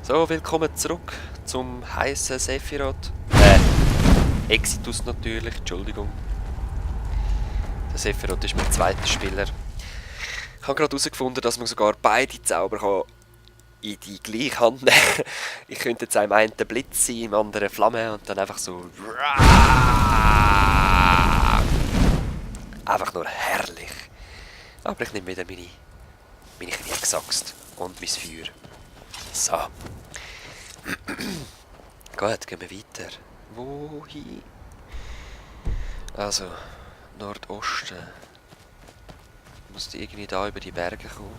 So, willkommen zurück zum heißen Sephiroth. Exitus natürlich, Entschuldigung. Der Sephiroth ist mein zweiter Spieler. Ich habe gerade herausgefunden, dass man sogar beide Zauber in die gleiche Hand nehmen kann. Ich könnte jetzt einem einen Blitz sein, im anderen Flamme und dann einfach so... Einfach nur herrlich. Aber ich nehme wieder meine Kriegsaxt und mein Feuer. So. Gut, gehen wir weiter. Wohin? Also, Nordosten. Muss irgendwie da über die Berge kommen.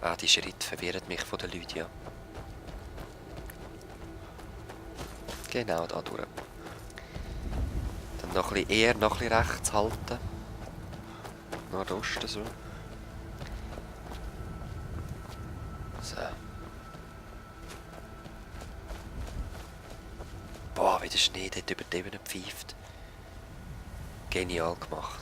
Ah, die Schritte verwirren mich von der Lydia. Genau, da durch. Dann noch ein bisschen eher, noch ein bisschen rechts halten. Nordosten so. So. Boah, wie der Schnee dort über die Ebene pfeift. Genial gemacht.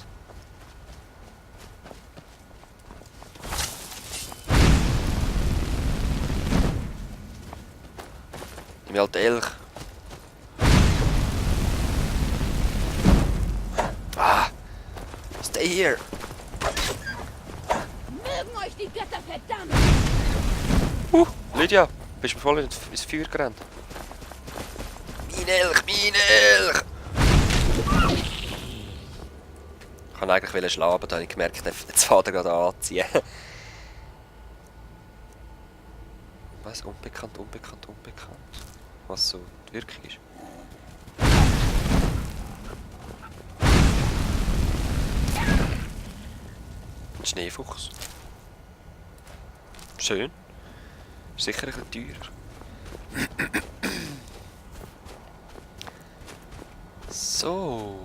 Im alten Elch. Ah! Stay here! Mögen euch die Götter verdammt! Lydia, bist du voll ins Feuer gerannt? Mein Elch, mein Elch! Ich wollte eigentlich schlagen, aber dann habe ich gemerkt, jetzt fährt er gerade anziehen. Was? Unbekannt, unbekannt, unbekannt. Was so die Wirkung ist. Ein Schneefuchs. Schön. Sicher ein bisschen teurer. So.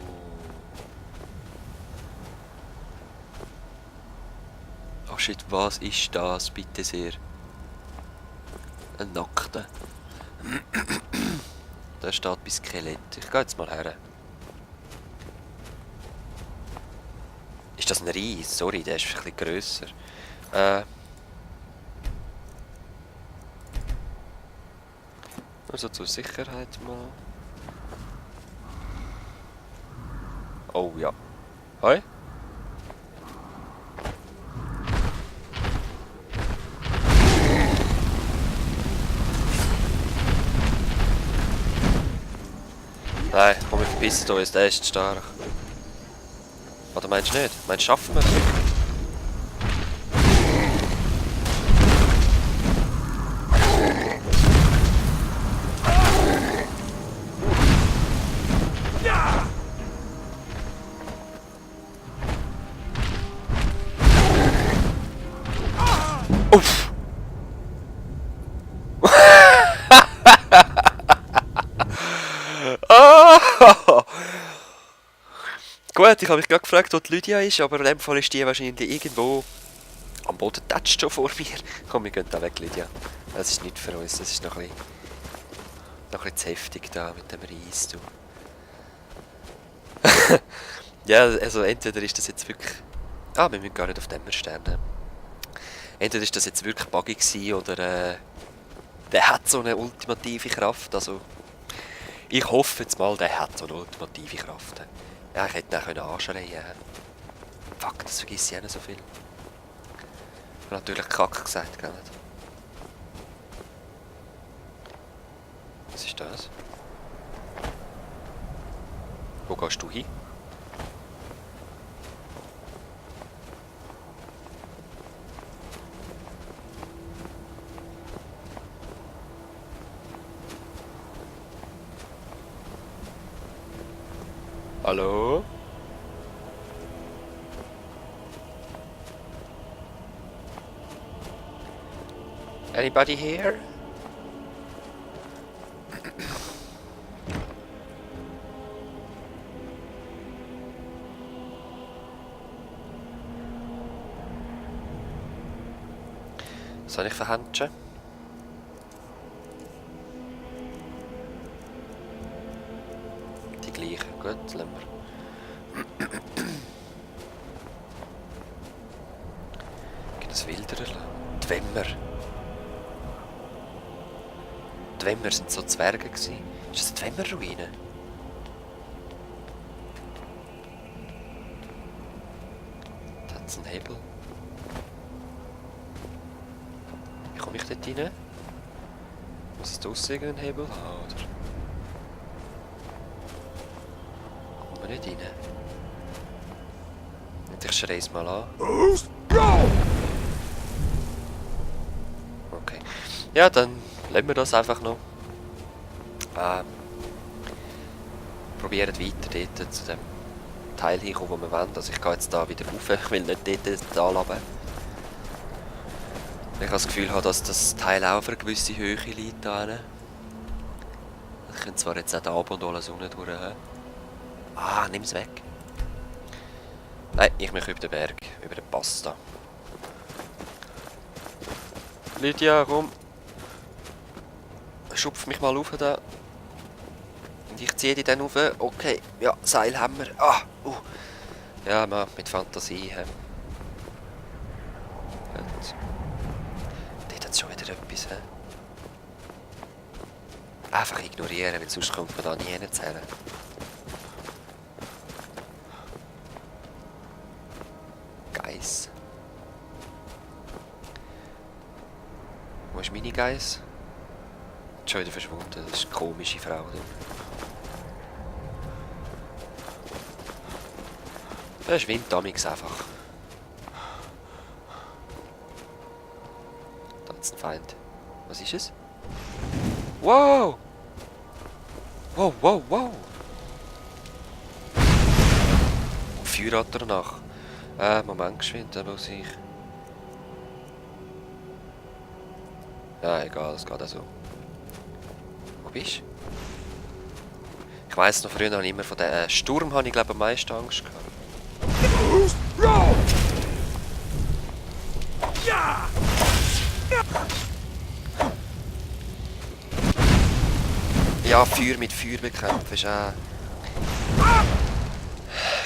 Oh shit, was ist das, bitte sehr? Ein Nackter. Da steht bei Skelett. Ich gehe jetzt mal her. Ist das ein Reis? Sorry, der ist ein bisschen grösser. Also zur Sicherheit mal. Oh ja. Hoi? Nein, komm, wir verbissen uns, der ist zu stark. Oder meinst du nicht? Meinst du, schaffen wir es? Uff! Ah! Gut, ich habe mich gerade gefragt, wo die Lydia ist, aber in dem Fall ist die wahrscheinlich irgendwo am Boden tätscht schon vor mir. Komm, wir gehen da weg, Lydia. Das ist nicht für uns, das ist noch ein bisschen zu heftig da mit dem Reis. Du. Ja, also entweder ist das jetzt wirklich... Ah, wir müssen gar nicht auf Dämmerstern. Entweder ist das jetzt wirklich buggy gewesen oder der hat so eine ultimative Kraft. Also ich hoffe jetzt mal, der hat so eine ultimative Kraft. Ja, ich hätte ihn auch anschreien können. Fuck, das vergesse ich auch nicht so viel. Ich habe natürlich Kack gesagt, gell? Was ist das? Wo gehst du hin? Hallo? Anybody here? Was soll ich für Händchen? Die gleichen, gut, lassen wir. Das Wildererle. Die Wemmer. Die Wemmer sind so Zwerge gewesen. Ist das die Wemmer-Ruine? Da hat es einen Hebel. Wie komme ich dort rein? Muss es draussen irgendeinen Hebel haben, oder? Kommen wir nicht rein? Und ich schreie es mal an. Okay. Ja, dann lassen wir das einfach noch. Probieren weiter dort zu dem Teil hinkommen, wo wir wollen. Also ich gehe jetzt da wieder rauf, ich will nicht dort runter. Ich habe das Gefühl, dass das Teil auch auf eine gewisse Höhe liegt. Ich könnte zwar jetzt auch da oben und alles unten durch haben. Ah, nimm es weg. Nein, ich möchte über den Berg, über den Pass da. Lydia, komm. Schupf mich mal rauf da. Und ich ziehe dich dann rauf. Okay, ja, Seil haben wir. Ah, Ja, man, mit Fantasie. Dort hat es schon wieder etwas. Einfach ignorieren, weil sonst kommt man da nie hinzählen. Geiss. Wo ist meine Geiss? Schon wieder verschwunden, das ist eine komische Frau. Das schwimmt damals einfach. Da ist ein Feind. Was ist es? Wow! Wow, wow, wow! Feuer hat er nach. Moment geschwind, da muss ich. Ja, egal, es geht auch so. Wo bist du? Ich weiss noch, früher habe ich immer von dem Sturm habe ich, glaube, am meisten Angst gehabt. Ja, Feuer mit Feuer bekämpfen ist auch...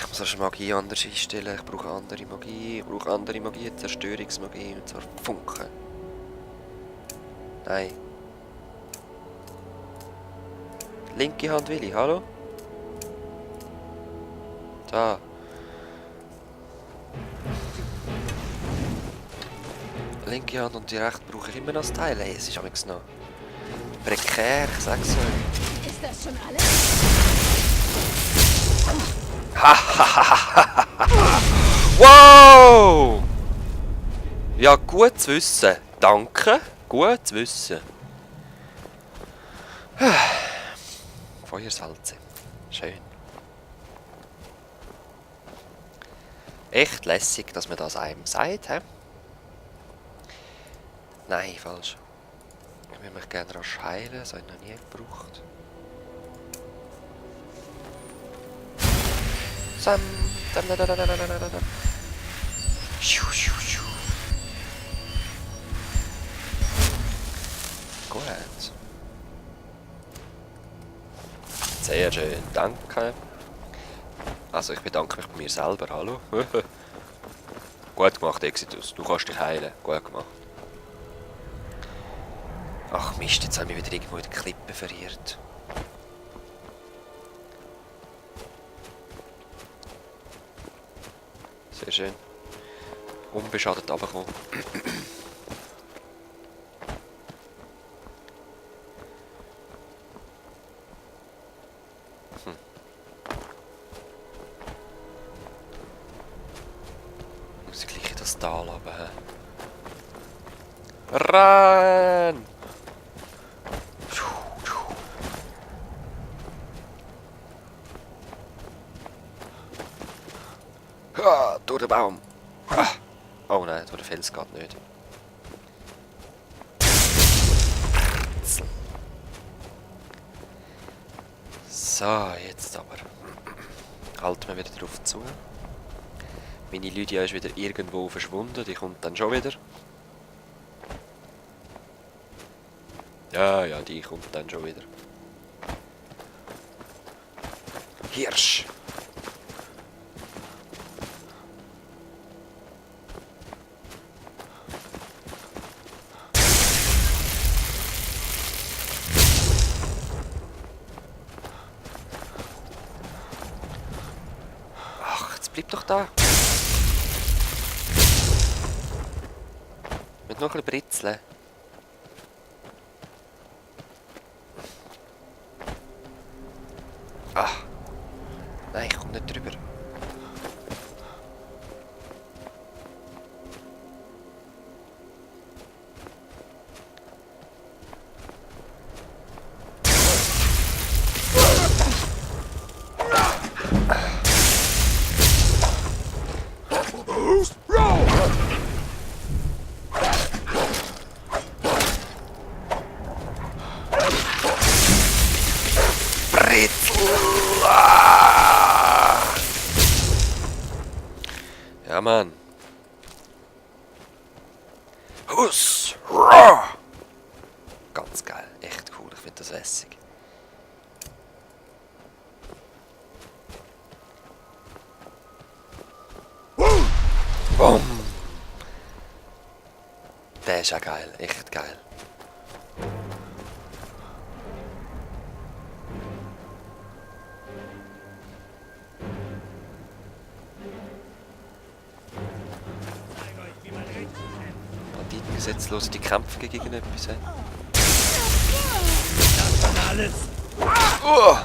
Ich muss also Magie anders einstellen. Ich brauche andere Magie. Ich brauche andere Magie, Zerstörungsmagie, und zwar Funken. Nein. Linke Hand will ich, hallo? Da. Linke Hand und die rechte brauche ich immer noch das Teil. Hey, es ist amigs noch prekär, ich sag's euch. Ist das schon alles? Wow! Ja, gut zu wissen. Danke. Gut zu wissen. Feuersalze. Schön. Echt lässig, dass man das einem sagt, hä? Nein, falsch. Ich würde mich gerne rasch heilen, das habe ich noch nie gebraucht. Sam. Gut. Sehr schön, danke. Also ich bedanke mich bei mir selber, hallo. Gut gemacht, Exitus. Du kannst dich heilen. Gut gemacht. Ach Mist, jetzt haben wir wieder irgendwo in der Klippe verirrt. Sehr schön. Unbeschadet runterkommen. Muss ich gleich in das Tal runter. Renn! Ah, durch den Baum. Ah. Oh nein, durch den Fels geht nicht. So, jetzt aber. Halten wir wieder drauf zu. Meine Lydia ist wieder irgendwo verschwunden, die kommt dann schon wieder. Ja, die kommt dann schon wieder. Hirsch! bleib doch da. Mit noch ein bisschen britzeln. Ah. Nein, ich komme nicht drüber. Ja, Mann. Huss! Roar! Ganz geil. Echt cool. Ich finde das lässig. Boom! Der ist ja geil. Echt geil. Gesetzlos die Kämpfe gegen etwas. Das war alles. Oh!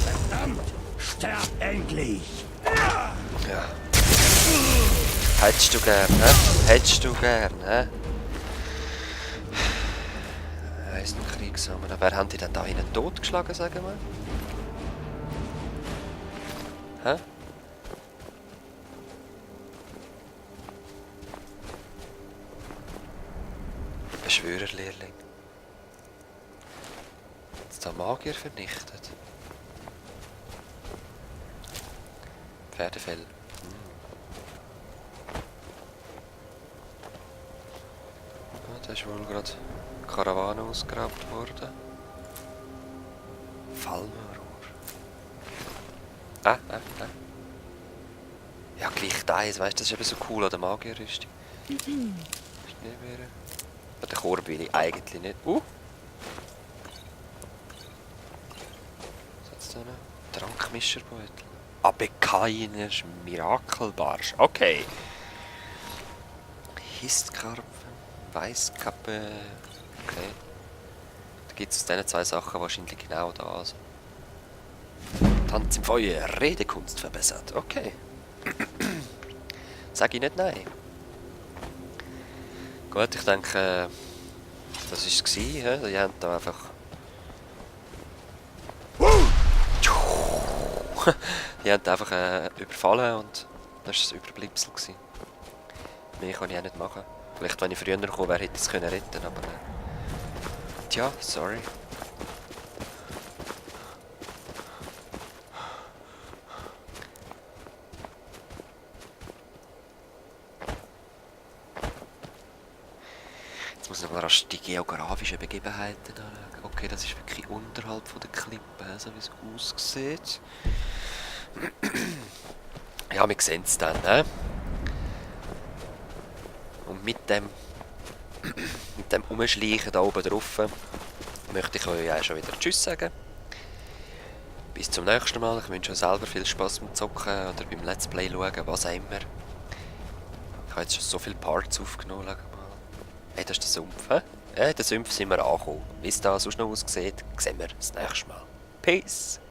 Verdammt! Sterb endlich! Ja. Hättest du gern, hä? Hättest du gern, hä? Er ist ein Kriegsamer. Wer haben die denn da hinten totgeschlagen, sagen wir? Hä? Beschwörerlehrling. Jetzt da Magier vernichtet. Pferdefell. Ja, da ist wohl gerade Karawane ausgeraubt worden. Fallmauer. Ja, Gewicht 1, weißt du, das ist eben so cool an der Magierrüstung. Den Korb will ich eigentlich nicht. Was ist da noch? Trankmischerbeutel. Aber keiner Mirakelbarsch. Okay. Histkarpfen. Weißkappe. Okay. Da gibt es aus diesen zwei Sachen wahrscheinlich genau das. Tanz im Feuer. Redekunst verbessert. Okay. Sag ich nicht nein. Gut, ich denke, das war es. Die haben da einfach... Die haben einfach überfallen und das war das Überbleibsel. Mehr kann ich auch nicht machen. Vielleicht, wenn ich früher gekommen wäre, hätte ich es retten können, aber... Tja, sorry. Jetzt muss ich mal rasch die geografischen Begebenheiten anschauen. Okay, das ist wirklich unterhalb von der Klippe, so wie es aussieht. Ja, wir sehen es dann, ne? Und mit dem Umschleichen da oben drauf möchte ich euch auch schon wieder Tschüss sagen. Bis zum nächsten Mal. Ich wünsche euch selber viel Spaß beim Zocken oder beim Let's Play schauen, was auch immer. Ich habe jetzt schon so viele Parts aufgenommen. Schau mal. Hey, das ist der Sumpf, hä? Ja, in der Sumpf sind wir angekommen. Wie es da sonst noch aussieht, sehen wir das nächste Mal. Peace!